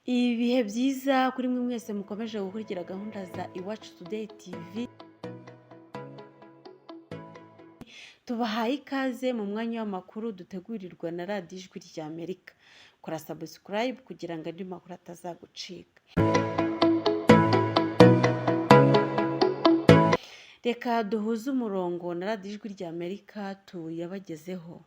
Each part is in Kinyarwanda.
Ibihe byiza kuri mwe mwese mukomeje gukurikira gahunda za Iwacu Today TV. Tubahaye ikaze mu mwanya w'amakuru dutegurirwa na Radiyo Ijwi ry'Amerika. Kora subscribe kugira ngo andi makuru atazagucika. Reka duhuze umurongo na Radiyo Ijwi ry'Amerika tuyabagezeho.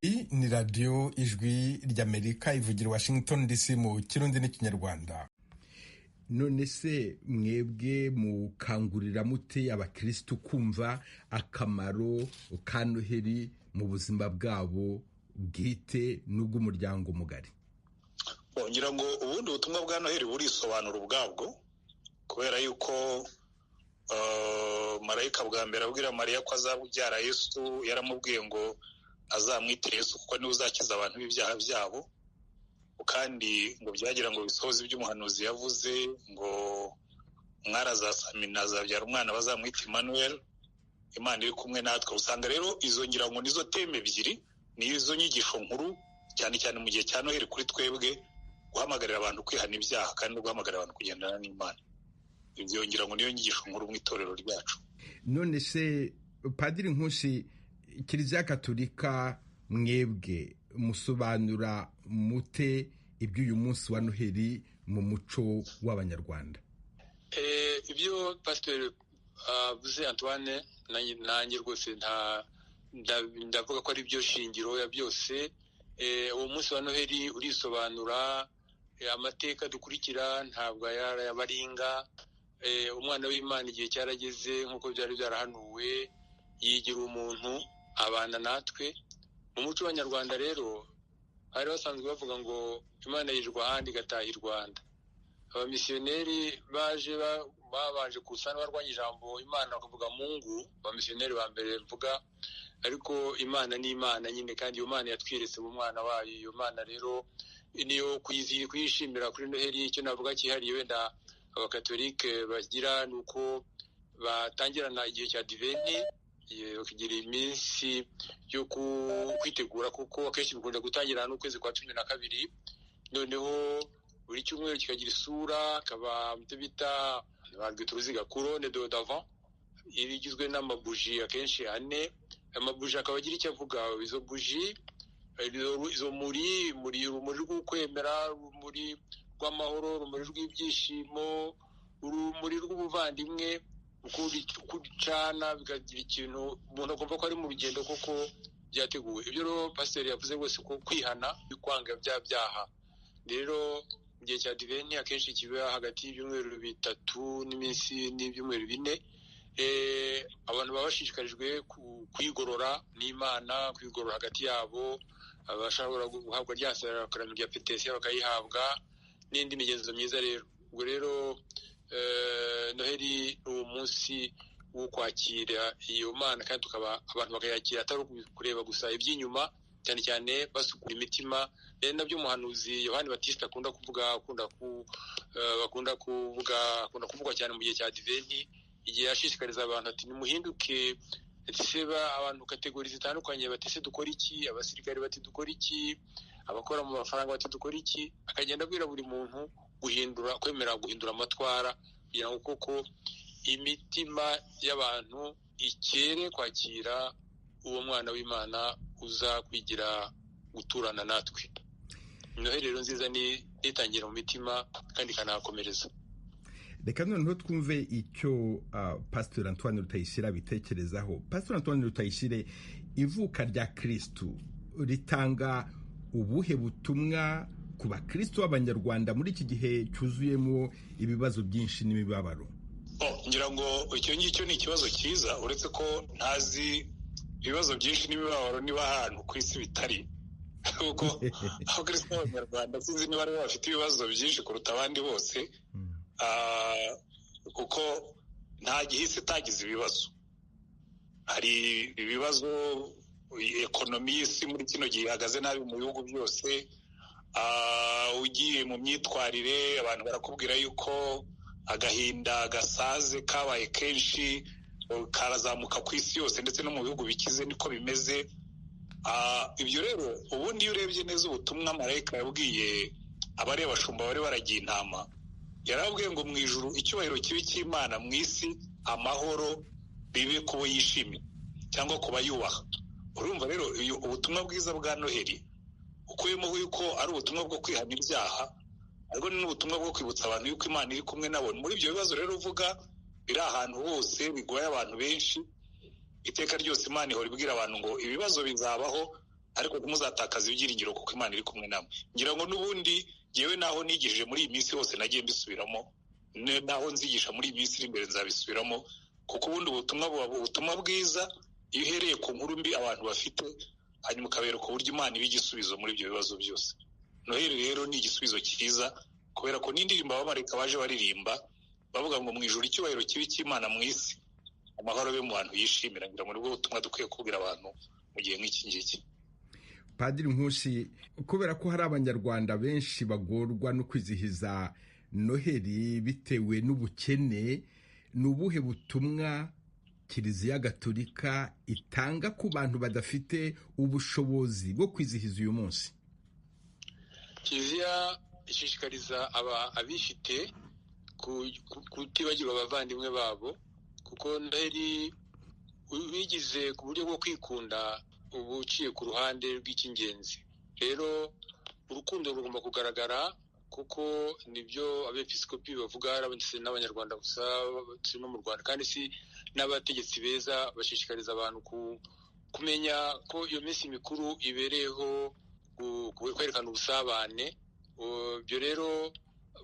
Iyi ni Radiyo Ijwi ry'Amerika ivugira Washington DC mu Kirundi n'Ikinyarwanda. None se mwebwe mukangurira mute abakirisitu kumva akamaro ka Noheli mu buzima bwabo bwite n'ubw'umuryango mugari? Ngira ngo ubundi ubutumwa bwa Noheli burisobanura ubwabwo, kubera yuko marayika bwa mbere abwira Mariya ko azabyara Yesu, yaramubwiye ngo azamwite Yesu kuko niwe uzakiza abantu b'ibyaha byabo, kandi ngo byagira ngo bisohoze ibyo umuhanuzi yavuze ngo mwarazasamina azabyara umwana bazamwita Emmanuel, Imana iri kumwe natwe. Usanga rero izo ngira ngo nizo teme ebyiri, nizo nyigisho nkuru cyane cyane mu gihe cya Noheli kuri twebwe, guhamagarira abantu kwihana ibyaha kandi no guhamagarira abantu kugendana n'Imana. Ibyo ngira ngo niyo nyigisho nkuru mu itorero ryacu. None se Padiri Nkusi, Kiliziya Katolika mwebwe musobanura mute iby'uyu munsi wa Noheli mu muco w'Abanyarwanda? Ibyo Pasiteri avuze Antoine, nanjye rwose ndavuga ko ari byo shingiro ya byose. Uwo munsi wa Noheli urisobanura, amateka dukurikira ntabwo ayabaringa. Umwana w'Imana igihe cyarageze nk'uko byari byarahanuwe, yigira umuntu abana natwe. Mu muco w'Abanyarwanda rero bari basanzwe bavuga ngo Imana yijwa ahandi igataha i Rwanda. Abamisiyoneri baje babanje kusana barwanya ijambo Imana bakavuga Mungu, abamisiyoneri ba mbere mvuga, ariko Imana ni Imana nyine, kandi iyo Mana yatwiretse mu mwana wayo. Iyo Mana rero niyo kuyishimira kuri Noheli. Icyo navuga cyihariye wenda Abakatolike bagira ni uko batangirana igihe cya diveni, bakagira iminsi yo kwitegura, kuko akenshi bikunda gutangira n'ukwezi kwa 12. Noneho buri cyumweru kikagira isura, akaba ibyo bita barwita uruziga couronne de d'avant, iba igizwe n'amabuji akenshi 4. Amabuji akaba agira icyo avuga. Izo buji, izo muri urumuri rw'ukwemera, urumuri rw'amahoro, urumuri rw'ibyishimo, urumuri rw'ubuvandimwe, kucana bikagira ikintu umuntu agomba ko ari mu rugendo koko byateguwe. Ibyo rero Pasiteri yavuze rwose ko kwihana kwanga bya byaha. Rero mu gihe cya diveni akenshi kiba hagati y'ibyumweru 3 n'iminsi n'ibyumweru 4, abantu baba bashishikarijwe kwigorora n'Imana, kwigorora hagati yabo, abashobora guhabwa rya sakaramentu rya petesiya bakayihabwa, n'indi migenzo myiza. Rero ubwo rero Noheli ni umunsi wo kwakira iyo Mana, kandi tukaba abantu bakayakira atari kureba gusa iby'inyuma, cyane cyane basukura imitima. Rero nabyo umuhanuzi Yohani Batista akunda kuvuga, akunda kuvugwa cyane mu gihe cya diveni, igihe ashishikariza abantu ati nimuhinduke. Seba abantu kategori zitandukanye bati se dukora iki, abasirikare bati dukora iki, abakora mu mafaranga bati dukora iki, akagenda abwira buri muntu guhindura, kwemera guhindura amatwara, kugira ngo koko imitima y'abantu ikere kwakira uwo mwana w'Imana uza kwigira guturana natwe. Noheli rero nziza ni itangira mu mitima kandi ikanakomereza. Reka noneho twumve icyo Pastor Antoine Rutayisire abitekerezaho. Pastor Antoine Rutayisire, ivuka rya Kristu ritanga ubuhe butumwa ku bakristo b'Abanyarwanda muri iki gihe cyuzuyemo ibibazo byinshi n'imibabaro? Ngira ngo icyo ngicyo ni ikibazo cyiza, uretse ko ntazi ibibazo byinshi n'imibabaro niba ahantu ku isi bitari, kuko abakristo b'Abanyarwanda sinzi niba aribo bafite ibibazo byinshi kuruta abandi bose, kuko nta gihe isi itagize ibibazo. Hari ibibazo, ekonomi y'isi muri kino gihe ihagaze nabi mu bihugu byose. Ugiye mu myitwarire, abantu barakubwira yuko agahinda gasaze kabaye kenshi, karazamuka ku isi yose ndetse no mu bihugu bikize niko bimeze. Ibyo rero ubundi iyo urebye neza ubutumwa marayika yabwiye abari abashumba bari baragiye intama, yarababwiye ngo mu ijuru icyubahiro kibi cy'Imana, mu isi amahoro bibe kubo yishimiye cyangwa kuba yubaha. Urumva rero ubutumwa bwiza bwa Noheli ukuyemo yuko ari ubutumwa bwo kwihana ibyaha, ariko ni n'ubutumwa bwo kwibutsa abantu yuko Imana iri kumwe nabo. Muri ibyo bibazo rero uvuga biri ahantu hose bigoye abantu benshi, iteka ryose Imana ihora ibwira abantu ngo ibibazo bizabaho, ariko ntimuzatakaze ibyiringiro kuko Imana iri kumwe namwe. Ngira ngo n'ubundi yewe naho nigishije muri iyi minsi hose nagiye mbisubiramo, naho nzigisha muri iyi minsi iri imbere nzabisubiramo, kuko ubundi ubutumwa buba ubutumwa bwiza iyo uhereye ku nkuru mbi abantu bafite, hanyuma ukabereka uburyo Imana iba igisubizo muri ibyo bibazo byose. Noheli rero ni igisubizo cyiza, kubera ko n'indirimbo abamarayika baje baririmba bavuga ngo mu ijuru icyubahiro kibi cy'Imana, mu isi amahoro abe mu bantu yishimira. Ngira ngo nibwo butumwa dukwiye kubwira abantu mu gihe nk'iki ngiki. Padiri Nkusi, kubera ko hari abanyarwanda benshi bagorwa no kwizihiza Noheli bitewe n'ubukene, ni ubuhe butumwa Kiliziya Gatolika itanga ku bantu badafite ubushobozi bwo kwizihiza uyu munsi? Kiliziya ishishikariza abifite kutibagirwa abavandimwe babo, kuko Noheli bigize ku buryo bwo kwikunda uba uciye ku ruhande rw'icy'ingenzi. Rero urukundo rugomba kugaragara, kuko nibyo abepiskopi bavuga, n'abanyarwanda gusa si no mu Rwanda, kandi si n'abategetsi beza bashishikariza abantu kumenya ko iyo minsi mikuru ibereyeho kwerekana ubusabane. Ibyo rero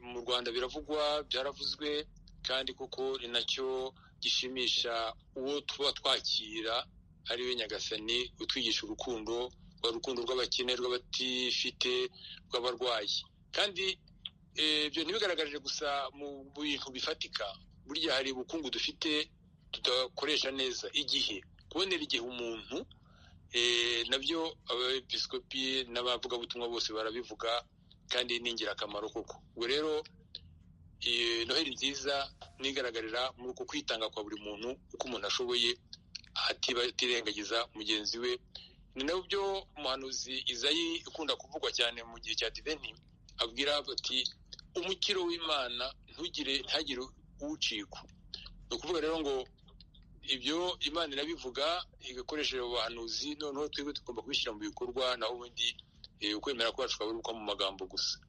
mu Rwanda biravugwa, byaravuzwe, kandi kuko ni nacyo gishimisha uwo tuba twakira, ari we Nyagasani utwigisha urukundo, rwa rukundo rw'abakene, rw'abatifite, rw'abarwayi. Kandi ibyo ntibigaragarire gusa mu bintu bifatika, burya hari ubukungu dufite tudakoresha neza. Igihe, kubonera igihe umuntu, nabyo abepiskopi n'abavugabutumwa bose barabivuga, kandi ni ingirakamaro koko. Ubwo rero Noheli nziza nigaragarira muri uko kwitanga kwa buri muntu uko umuntu ashoboye, atirengagiza mugenzi we. Ni nabyo umuhanuzi Izayi ukunda kuvugwa cyane mu gihe cya Adventi abwira ati umukiro w'Imana ntagire uwucikwa. Ni ukuvuga rero ngo ibyo Imana irabivuga igakoresheje abahanuzi, noneho twebwe tugomba kubishyira mu bikorwa, naho ubundi ukwemera kwacu kwaba ari uko mu magambo gusa.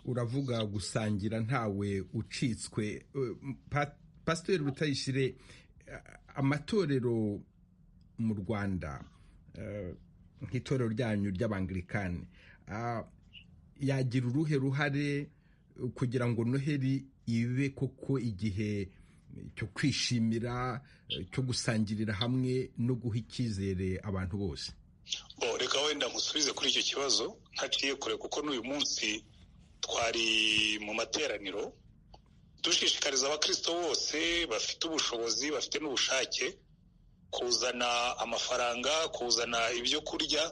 Uravuga gusangira ntawe ucitswe. Pasiteri Rutayisire, amatorero mu Rwanda nk'itorero ryanyu ry'Abangilikani yagira uruhe ruhare kugira ngo Noheli ibe koko igihe cyo kwishimira, cyo gusangirira hamwe no guha icyizere abantu bose? Reka wenda nkusubize kuri icyo kibazo ntaciye kure, kuko n'uyu munsi twari mu materaniro dushishikariza abakristo bose bafite ubushobozi, bafite n'ubushake, kuzana amafaranga, kuzana ibyo kurya,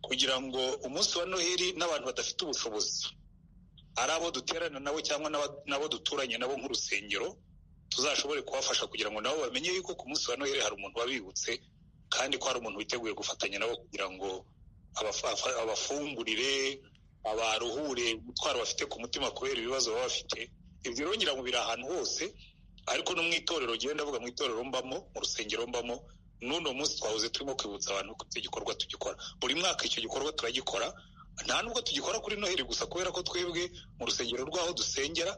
kugira ngo umunsi wa Noheli n'abantu badafite ubushobozi, ari abo duterana nabo cyangwa n'abo duturanye nabo nk'urusengero, tuzashobore kubafasha kugira ngo nabo bamenye yuko ku munsi wa Noheli hari umuntu wabibutse, kandi ko hari umuntu witeguye gufatanya nabo kugira ngo abafungurire, abaruhure umutwaro bafite ku mutima kubera ibibazo baba bafite. Ibyo rero ngira ngo biri ahantu hose, ariko no mu itorero, genda ndavuga mu itorero mbamo, mu rusengero mbamo, n'uno munsi twahoze turimo kwibutsa abantu ko icyo gikorwa tugikora buri mwaka. Icyo gikorwa turagikora, nta nubwo tugikora kuri Noheli gusa, kubera ko twebwe mu rusengero rw'aho dusengera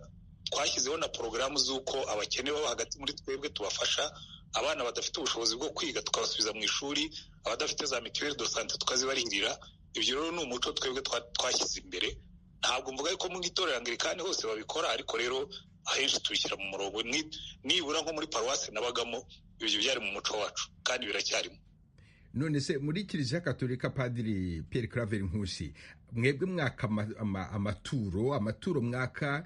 twashyizeho na porogaramu z'uko abakene baba hagati muri twebwe tubafasha, abana badafite ubushobozi bwo kwiga tukabasubiza mu ishuri, abadafite za mituweli do sante tukazibarihirira. Ibyo rero ni umuco twebwe twashyize imbere. Ntabwo mvuga yuko mu itorero Anglikani hose babikora, ariko rero ahenshi tubishyira mu murongo. Nibura nko muri paruwasi nabagamo, ibyo byari mu muco wacu kandi biracyarimo. None se muri Kiliziya Katolika, Padiri Pierre Claver Nkusi, mwebwe mwaka amaturo mwaka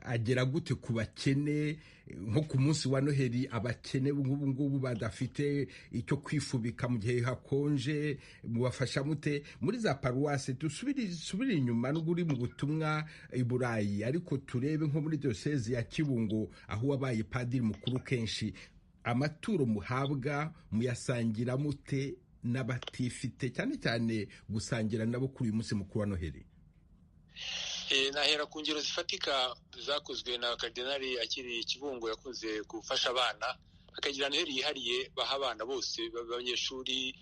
agera gute ku bakene? Nko ku munsi wa Noheli abakene nk'ubu ngubu badafite icyo kwifubika mu gihe hakonje, mubafasha mute? Muri za paruwasi, dusubire inyuma nubwo uri mu butumwa i Burayi, ariko turebe nko muri diyosezi ya Kibungo aho wabaye padiri mukuru kenshi, amaturo muhabwa muyasangira mute n'abatifite, cyane cyane gusangira nabo kuri uyu munsi mukuru wa Noheli? Nahera ku ngero zifatika zakozwe na Karidinali akiri Kibungo, yakunze gufasha abana, akagira Noheli yihariye baha abana bose b'abanyeshuri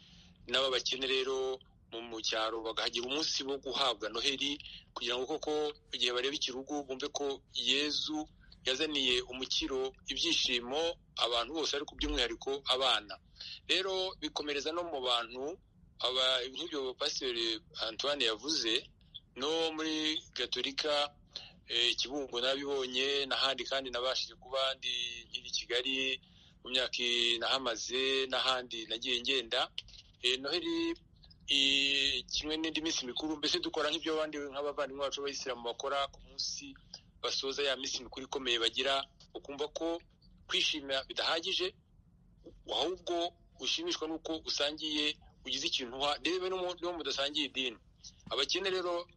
n'ab'abakene rero mu cyaro, bakahagira umunsi wo guhabwa Noheli kugira ngo koko igihe bareba ikirugu bumve ko Yezu yazaniye umukiro, ibyishimo abantu bose, ariko by'umwihariko abana. Rero bikomereza no mu bantu, nk'ibyo Pasiteri Antoine yavuze, no muri Gatolika Kibungo nabibonye n'ahandi, kandi nabashije kuba ndi nkiri Kigali mu myaka nahamaze, n'ahandi nagiye ngenda. Noheli kimwe n'indi minsi mikuru, mbese dukora nk'ibyo abandi nk'abavandimwe bacu b'abayisilamu bakora ku munsi basoza ya minsi mikuru ikomeye bagira, ukumva ko kwishima bidahagije, ahubwo ushimishwa n'uko usangiye, ugize ikintu uha, ndebe n'uwo mudasangiye idini. Abakene rero,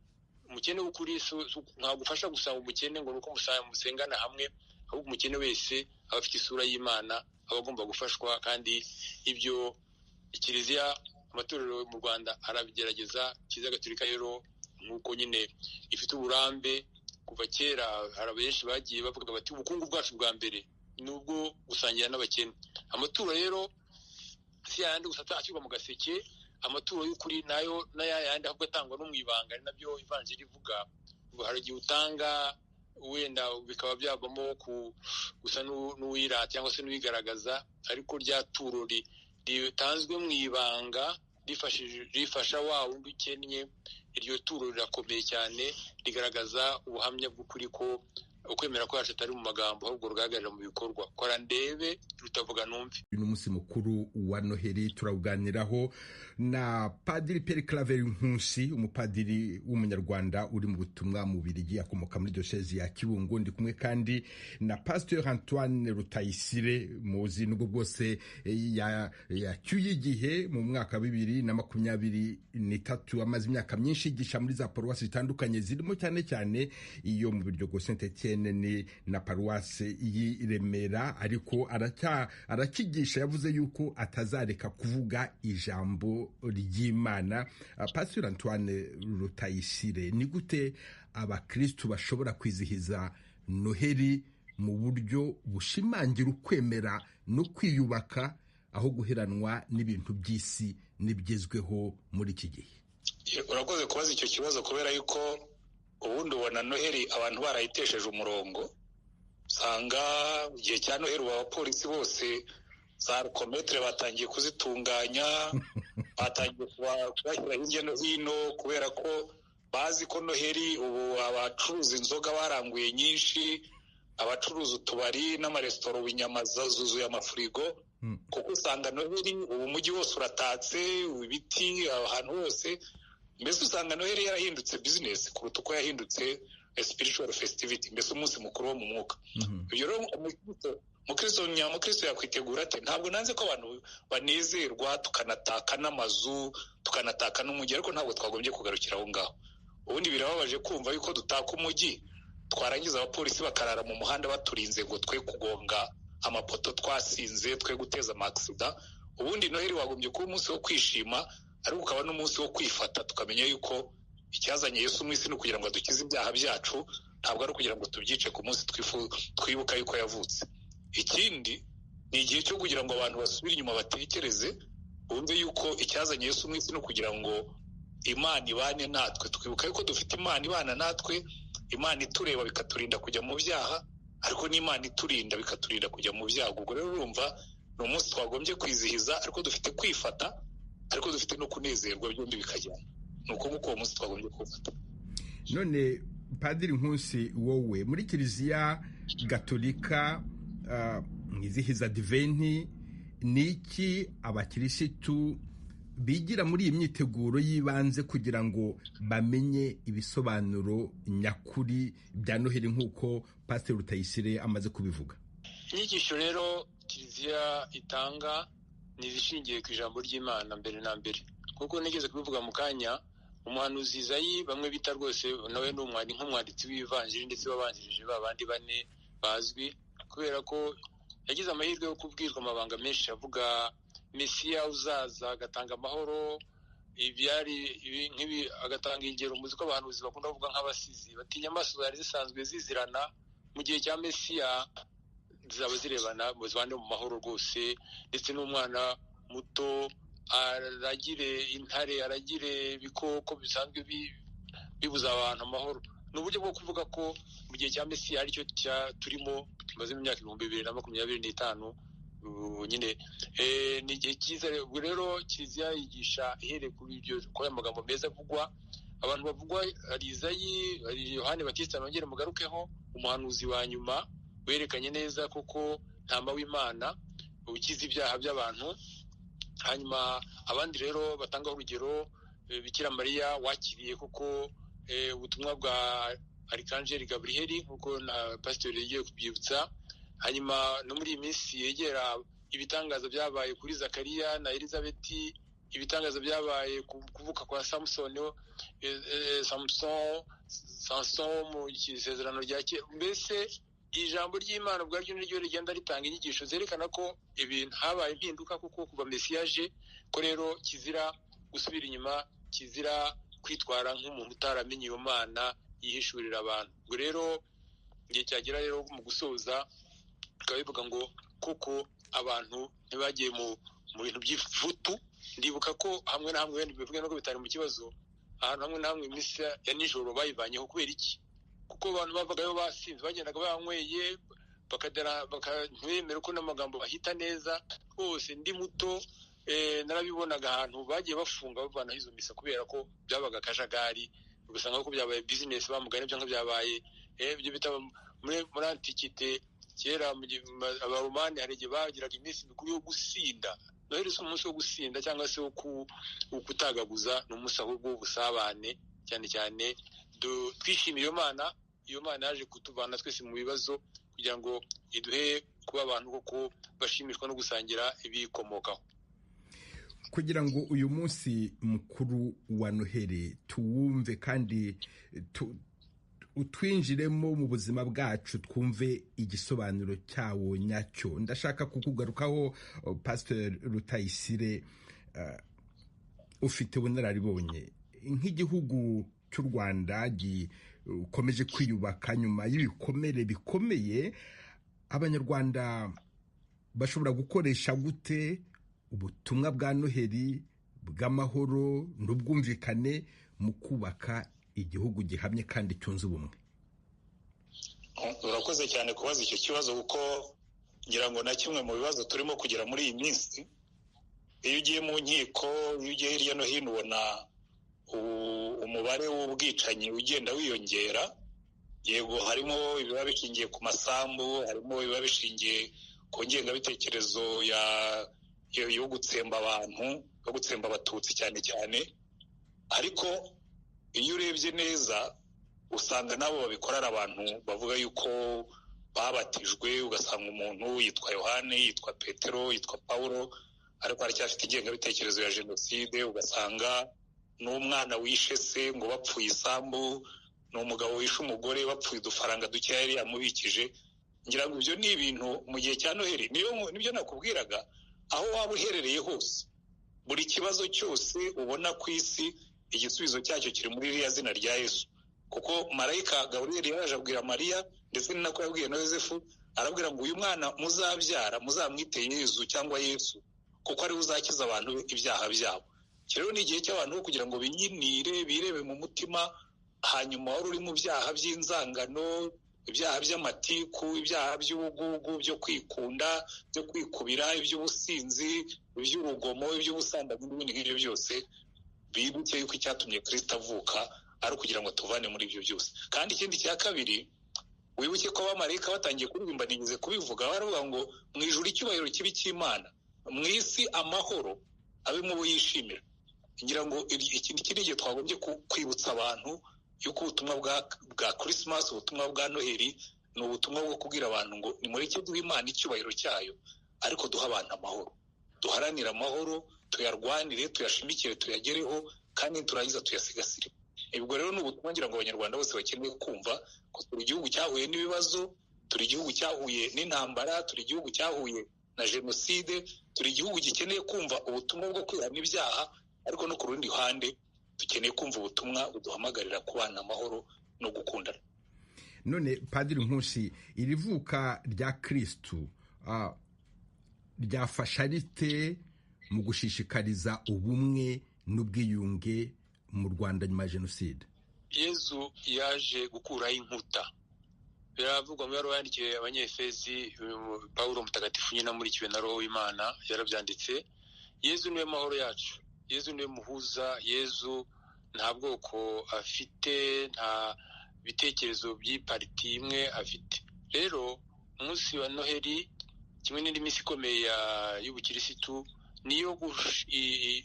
umukene w'ukuri ntabwo ufasha gusanga umukene ngo nuko musengana hamwe, ahubwo umukene wese aba afite isura y'Imana, aba agomba gufashwa. Kandi ibyo Kiliziya, amatorero mu Rwanda arabigerageza. Kiliziya Gatolika rero nk'uko nyine ifite uburambe kuva kera, hari benshi bagiye bavuga bati ubukungu bwacu bwa mbere ni ubwo gusangira n'abakene. Amaturo rero si yayandi gusa ashyirwa mu gaseke, amaturo y'ukuri nayo n'ayandi ahubwo atangwa no mu ibanga, ari nabyo Ivanjiri ivuga. Hari igihe utanga wenda bikaba byavamo gusa n'uwirata cyangwa se n'uwigaragaza, ariko rya turo ritanzwe mu ibanga rifasha wa wundi ukennye, iryo turo rirakomeye cyane, rigaragaza ubuhamya bw'ukuri ko ukwemera kwacu atari mu magambo, ahubwo rugaragara mu bikorwa. Kora ndebe rutavuga numve. Uyu munsi mukuru wa Noheli turawuganiraho na Padiri Pierre Claver Nkusi, umupadiri w'umunyarwanda uri mu butumwa mu Bubiligi, akomoka muri diyosezi ya Kibungo. Ndi kumwe kandi na Pasteur Antoine Rutayisire, muzi nubwo bwose yacyuye igihe mu mwaka wa 2023, amaze imyaka myinshi yigisha muri za paruwasi zitandukanye, zirimo cyane cyane iyo mu Biryogo Saint Etienne na paruwase y'i Remera, ariko arakigisha. Yavuze yuko atazareka kuvuga ijambo ry'Imana. Pasteur Antoine Rutayisire, ni gute abakristu bashobora kwizihiza Noheli mu buryo bushimangira ukwemera no kwiyubaka, aho guheranwa n'ibintu by'isi n'ibigezweho muri iki gihe? Urakoze kubaza icyo kibazo, kubera yuko ubundi ubona Noheli abantu barayitesheje umurongo. Usanga igihe cya Noheli ubu abapolisi bose za rukometere batangiye kuzitunganya, batangiye kubashyira hirya no hino, kubera ko bazi ko Noheli ubu abacuruza inzoga baranguye nyinshi, abacuruza utubari n'amaresitora ubu inyama zuzuye amafurigo, kuko usanga Noheli ubu umujyi wose uratatse, ibiti ahantu hose. Mbese usanga Noheli yarahindutse bizinesi kuruta uko yahindutse spiritual festivity, mbese umunsi mukuru wo mu mwuka. Ibyo rero umukristo nyamukristo yakwitegura ate? Ntabwo nanze ko abantu banezerwa, tukanataka n'amazu, tukanataka n'umujyi, ariko ntabwo twagombye kugarukira aho ngaho. Ubundi birababaje kumva yuko dutaka umujyi, twarangiza abapolisi bakarara mu muhanda baturinze ngo twe kugonga amapoto twasinze, twe guteza amakisida. Ubundi Noheli wagombye kuba umunsi wo kwishima, ariko ukaba n'umunsi wo kwifata, tukamenya yuko icyazanye Yesu mu isi ni ukugira ngo adukize ibyaha byacu, ntabwo ari ukugira ngo tubyice ku munsi twibuka yuko yavutse. Ikindi ni igihe cyo kugira ngo abantu basubire inyuma batekereze, bumve yuko icyazanye Yesu mu isi ni ukugira ngo Imana ibane natwe. Twibuka yuko dufite Imana ibana natwe, Imana itureba bikaturinda kujya mu byaha, ariko n'Imana iturinda bikaturinda kujya mu byago. Ubwo rero urumva ni umunsi twagombye kwizihiza, ariko dufite kwifata, ariko dufite no kunezerwa, byombi bikajyana. Ni uko nguko uwo munsi twagombye kuwufata. None Padiri Nkusi, wowe muri Kiliziya Gatolika mwizihiza Adventi, ni iki abakirisitu bigira muri iyi myiteguro y'ibanze kugira ngo bamenye ibisobanuro nyakuri bya Noheli nk'uko Pasiteri Rutayisire amaze kubivuga? Inyigisho rero Kiliziya itanga ni izishingiye ku ijambo ry'Imana mbere na mbere, kuko nigeze kubivuga mu kanya. Umuhanuzi Izayi, bamwe bita rwose nawe ni nk'umwanditsi w'ivanjiri, ndetse wabanjirije ba bandi bane bazwi, kubera ko yagize amahirwe yo kubwirwa amabanga menshi avuga Mesiya uzaza agatanga amahoro, ibyari nk'ibi agatanga ingero. Muzi ko abahanuzi bakunda kuvuga nk'abasizi, bati inyamaswa zari zisanzwe zizirana, mu gihe cya Mesiya zizaba zirebana, zibane mu mahoro rwose, ndetse n'umwana muto aragire intare, aragire ibikoko bisanzwe bibuza abantu amahoro. Ni uburyo bwo kuvuga ko mu gihe cya Mesiya aricyo turimo, tumaze imyaka 2025 nyine, ni igihe cyiza. Ubwo rero Kiliziya yigisha ihereye kuri ibyo, kuri aya magambo meza avugwa, abantu bavugwa. Hari Izayi, hari Yohani Batista, nongere mugarukeho, umuhanuzi wa nyuma werekanye neza koko ntama w'Imana ukiza ibyaha by'abantu. Hanyuma abandi rero batangaho urugero, Bikira Mariya wakiriye koko ubutumwa bwa Archangel Gabriel, nk'uko na pasiteri yagiye kubyibutsa. Hanyuma no muri iyi minsi yegera ibitangaza byabaye kuri Zakariya na Elizabeti, ibitangaza byabaye kuvuka kwa Samson mu isezerano rya kera. Mbese ijambo ry'Imana ubwaryo niryo rigenda ritanga inyigisho zerekana ko ibintu habaye impinduka, kuko kuva Mesiya aje, ko rero kizira gusubira inyuma, kizira kwitwara nk'umuntu utaramenye iyo Mana yihishurira abantu. Ubwo rero igihe cyagera rero mu gusoza bikaba bivuga ngo kuko abantu ntibagiye mu bintu by'ivutu. Ndibuka ko hamwe na hamwe, wenda bivuge nuko bitari mu kibazo, ahantu hamwe na hamwe iminsi ya nijoro bayivanyeho. Kubera iki? Kuko abantu bavagayo basinze, bagendaga banyweye, ntibemere ko n'amagambo bahita neza rwose. Ndi muto narabibonaga ahantu bagiye bafunga bavanaho izo misa, kubera ko byabaga akajagari, ugasanga ko byabaye bizinesi bamugana, cyangwa byabaye ibyo bita muri antikite kera abaromani, hari igihe bagiraga iminsi mikuru yo gusinda. Noheli si umunsi wo gusinda cyangwa se wo kutagaguza, ni umunsi ahubwo w'ubusabane, cyane cyane twishimiye iyo Mana. Iyo Mana yaje kutuvana twese mu bibazo kugira ngo iduhe kuba abantu koko bashimishwa no gusangira ibikomokaho. Kugira ngo uyu munsi mukuru wa Noheli tuwumve kandi utwinjiremo mu buzima bwacu, twumve igisobanuro cyawo nyacyo, ndashaka kukugarukaho Pastor Rutayisire. Ufite ubunararibonye nk'igihugu cy'u Rwanda gikomeje kwiyubaka nyuma y'ibikomere bikomeye, Abanyarwanda bashobora gukoresha gute ubutumwa bwa Noheli bw'amahoro n'ubwumvikane mu kubaka igihugu gihamye kandi cyunze ubumwe? Urakoze cyane kubaza icyo kibazo, kuko ngira ngo na kimwe mu bibazo turimo kugera muri iyi minsi. Iyo ugiye mu nkiko, iyo ugiye hirya no hino, ubona umubare w'ubwicanyi ugenda wiyongera. Yego, harimo ibiba bishingiye ku masambu, harimo ibiba bishingiye ku ngengabitekerezo yo gutsemba abantu, yo gutsemba Abatutsi cyane cyane. Ariko iyo urebye neza usanga nabo babikorera abantu bavuga yuko babatijwe, ugasanga umuntu yitwa Yohane, yitwa Petero, yitwa Paulo, ariko aracyafite ingengabitekerezo ya jenoside. Ugasanga n'umwana wishe se ngo bapfuye isambu, ni umugabo wishe umugore bapfuye udufaranga dukeya yari yamubikije. Ngira ngo ibyo ni ibintu mu gihe cya Noheli, nibyo nakubwiraga, aho waba uherereye hose, buri kibazo cyose ubona ku isi igisubizo cyacyo kiri muri ririya zina rya Yesu. Kuko marayika Gaburiyeli yaraje abwira Mariya, ndetse ni nako yabwiye na Yosefu, arabwira ngo uyu mwana muzabyara muzamwite Yezu cyangwa Yesu, kuko ariwe uzakiza abantu ibyaha byabo. Rero ni igihe cy'abantu kugira ngo binyinire, birebe mu mutima, hanyuma wari uri mu byaha by'inzangano, ibyaha by'amatiku, ibyaha by'ubugugu, byo kwikunda, byo kwikubira, iby'ubusinzi, iby'urugomo, iby'ubusambanyi n'ibindi nk'ibyo byose, bibuke yuko icyatumye Kristo avuka ari ukugira ngo tuvane muri ibyo byose. Kandi ikindi cya kabiri, wibuke ko abamarayika batangiye kuririmba, nigeze kubivuga, baravuga ngo mu ijuru icyubahiro kibi cy'Imana, mu isi amahoro abe mu bo yishimira. Ngira ngo iki ni igihe twagombye kwibutsa abantu yuko ubutumwa bwa Christmas, ubutumwa bwa Noheli, ni ubutumwa bwo kubwira abantu ngo nimureke duhe Imana icyubahiro cyayo, ariko duhe abantu amahoro, duharanire amahoro, tuyarwanire, tuyashimikire, tuyagereho, kandi turangiza tuyasigasire. Ubwo rero ni ubutumwa ngira ngo Abanyarwanda bose bakeneye kumva ko turi igihugu cyahuye n'ibibazo, turi igihugu cyahuye n'intambara, turi igihugu cyahuye na jenoside, turi igihugu gikeneye kumva ubutumwa bwo kwihana ibyaha, ariko no ku rundi ruhande dukeneye kumva ubutumwa buduhamagarira kubana amahoro no gukundana. None Padiri Nkusi, iri vuka rya Kristu ryafasha rite mu gushishikariza ubumwe n'ubwiyunge mu Rwanda nyuma ya jenoside? Yezu yaje gukuraho inkuta. Biravugwa mu ibaruwa yandikiwe Abanyefezi, Pawulo mutagatifu nyine amurikiwe na Roho w'Imana yarabyanditse. Yezu niwe mahoro yacu, Yezu niwe muhuza, Yezu nta bwoko afite, nta bitekerezo by'ipariti imwe afite. Rero umunsi wa Noheli kimwe n'indi minsi ikomeye y'ubukirisitu niyo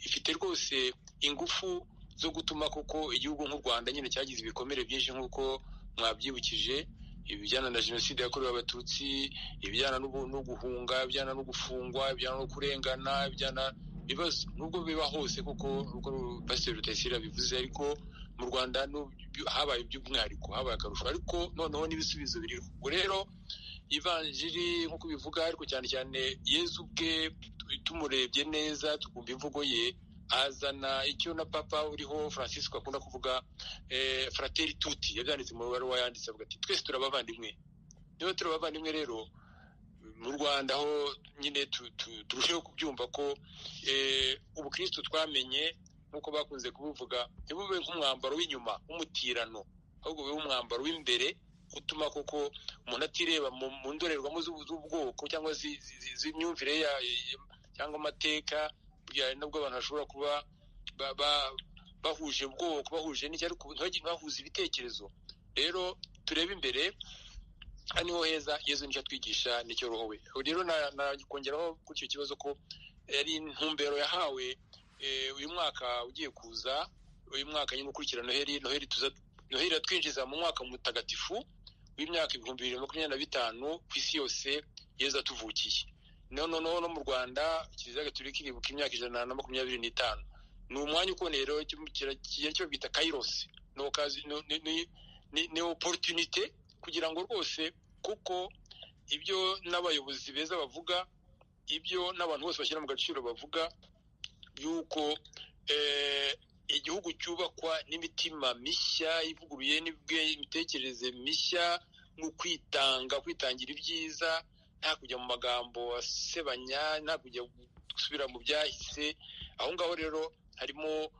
ifite rwose ingufu zo gutuma koko igihugu nk'u Rwanda nyine cyagize ibikomere byinshi nk'uko mwabyibukije, ibijyana na jenoside yakorewe Abatutsi, ibijyana no guhunga, ibijyana no gufungwa, ibijyana no kurengana, ibijyana ibibazo nubwo biba hose kuko uko Pasiteri Rutayisire yabivuze, ariko mu Rwanda habaye iby'umwihariko, habaye akarusho, ariko noneho n'ibisubizo biriho. Ubwo rero ivanjiri nk'uko bivuga, ariko cyane cyane Yezu ubwe tumurebye neza tukumva imvugo ye, azana icyo na Papa uriho Francisco akunda kuvuga, Fratelli tutti, yabyanditse mu baruwa yanditse avuga ati twese turabavandimwe. Niba turabavandimwe rero mu Rwanda aho nyine turusheho kubyumva ko ubukristo twamenye nk'uko bakunze kubuvuga, ntibube nk'umwambaro w'inyuma w'umutirano, ahubwo bube umwambaro w'imbere utuma koko umuntu atireba mu ndorerwamo z'ubwoko cyangwa z'imyumvire cyangwa amateka. Nubwo abantu bashobora kuba bahuje ubwoko, bahuje n'icyo, ariko ntibahuze ibitekerezo. Rero turebe imbere, aha niho heza. Yezu nicyo atwigisha, nicyo Roho we. Rero nakongeraho kuri icyo kibazo ko ari intumbero yahawe uyu mwaka ugiye kuza, uyu mwaka nyine ukurikira Noheli. Noheli iratwinjiza mu mwaka mutagatifu w'imyaka 2025 ku isi yose Yezu atuvukiye. Noneho no mu Rwanda Kiliziya Gatolika iribuka imyaka 125. Ni umwanya ukomeye rero, cyo bita kairos, ni opportunité kugira ngo rwose, kuko ibyo n'abayobozi beza bavuga, ibyo n'abantu bose bashyira mu gaciro bavuga, yuko igihugu cyubakwa n'imitima mishya ivuguruye, n'imitekerereze mishya, no kwitanga, kwitangira ibyiza, nta kujya mu magambo asebanya, nta kujya gusubira mu byahise. Aho ngaho rero harimo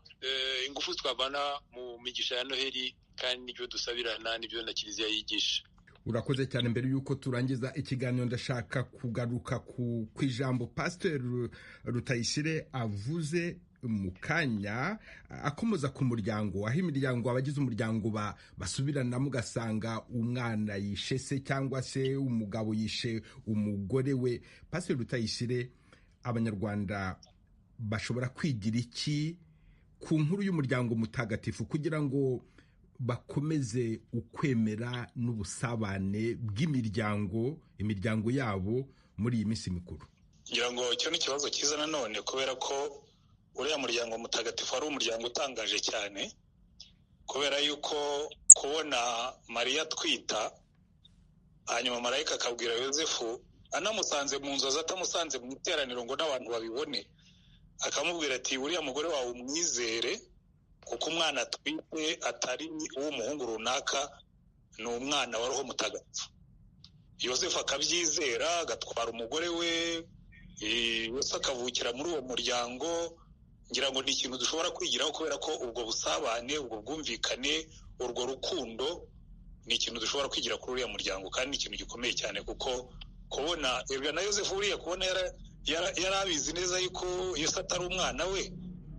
ingufu twavana mu migisha ya Noheli, kandi n'ibyo dusabirana n'ibyo na Kiliziya yigisha. Urakoze cyane. Mbere y'uko turangiza ikiganiro, ndashaka kugaruka ku ijambo Pasiteri Rutayisire avuze mu kanya, akomoza ku muryango, aho imiryango, abagize umuryango basubiranamo, ugasanga umwana yishe se cyangwa se umugabo yishe umugore we. Pasiteri Rutayisire, Abanyarwanda bashobora kwigira iki ku nkuru y'umuryango mutagatifu kugira ngo bakomeze ukwemera n'ubusabane bw'imiryango, imiryango yabo muri iyi minsi mikuru? Ngira ngo icyo ni ikibazo cyiza nanone, kubera ko uriya muryango mutagatifu ari umuryango utangaje cyane, kubera yuko kubona Mariya atwita, hanyuma marayika akabwira Yozefu anamusanze mu nzozi, atamusanze mu iteraniro ngo n'abantu babibone, akamubwira ati uriya mugore wawe umwizere, kuko umwana atwite atari uw'umuhungu runaka, ni umwana wa Roho Mutagatifu. Yozefu akabyizera, agatwara umugore we, Yesu akavukira muri uwo muryango. Ngira ngo ni ikintu dushobora kwigiraho, kubera ko ubwo busabane, ubwo bwumvikane, urwo rukundo ni ikintu dushobora kwigira kuri uriya muryango, kandi ni ikintu gikomeye cyane, kuko kubona na Yozefu buriya kubona yari abizi neza yuko Yesu atari umwana we,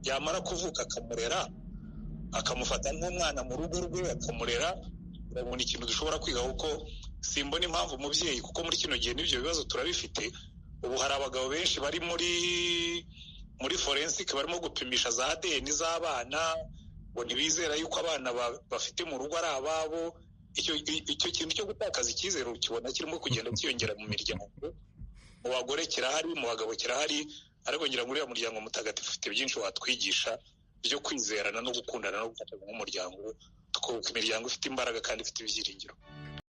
yamara kuvuka akamurera, akamufata nk'umwana mu rugo rwe akamurera. Urabona ikintu dushobora kwiga, kuko simbona impamvu umubyeyi, kuko muri kino gihe n'ibyo bibazo turabifite. Ubu hari abagabo benshi bari muri forensic barimo gupimisha za ADN z'abana, ngo ntibizera yuko abana bafite mu rugo ari ababo. Icyo kintu cyo gutakaza icyizere ukibona kirimo kugenda cyiyongera mu miryango, mu bagore kirahari, mu bagabo kirahari, ariko ngira ngo uriya muryango mutagatifu ufite byinshi watwigisha byo kwizerana no gukundana no gufatanya nk'umuryango, tukubaka imiryango ifite imbaraga kandi ifite ibyiringiro.